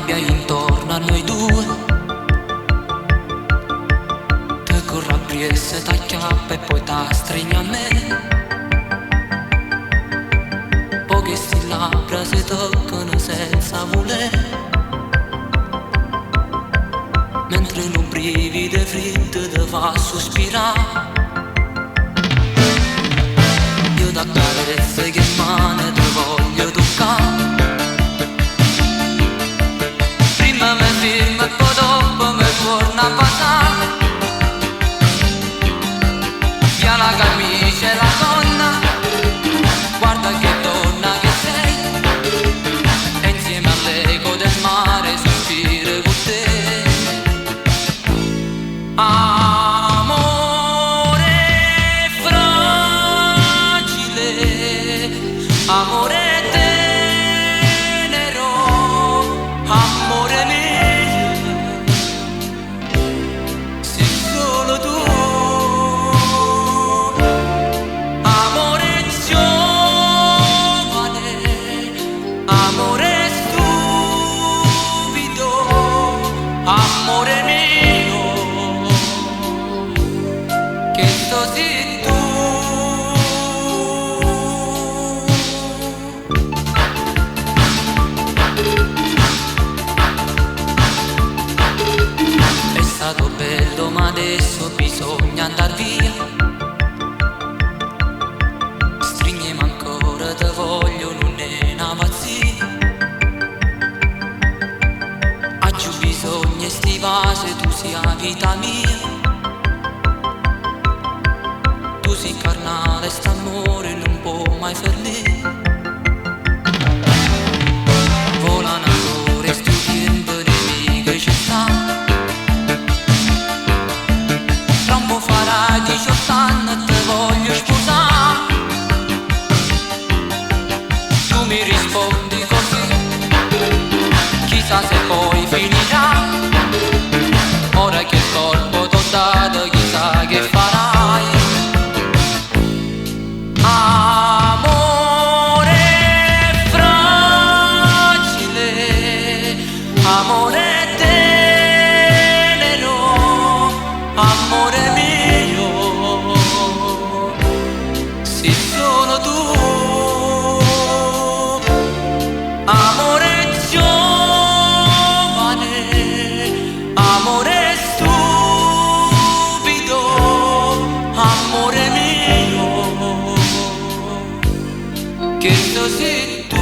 Sabbia intorno a noi due. Te corro appresso, t'acchiappa e poi t'astregno a me. Poi che sti labbra si toccano senza voler. Mentre un brivido freddo ti fa sospirare. Io t'accarezzo che mano ti voglio toccare. Prima mi fermo e poi dopo mi torno a passare. Via la camicia e la gonna, guarda che donna che sei. E insieme all'eco del mare sospiro con te. Amore fragile, amore tenero, amore mio, sei solo tu. Amore giovane, amore stupido, amore mio, che sto sei tu. È stato bello ma adesso bisogna andar via. Stringimi ancora, te voglio, non è una pazzia. Ho bisogno di sti vasi, tu sei la vita mia. Tu sei carnale, st'amore non può mai finire. Volano ancora sto tempo nemico ci sta. Tra un po' farai 18 anni e te voglio sposare. Tu mi rispondi così, chissà se poi finirà. Ora che il corpo t'ho dato, chissà che farai. Amore fragile, amore tenero, amore mio, sei solo tu. Amore giovane, amore stupido, amore mio, che sei tu.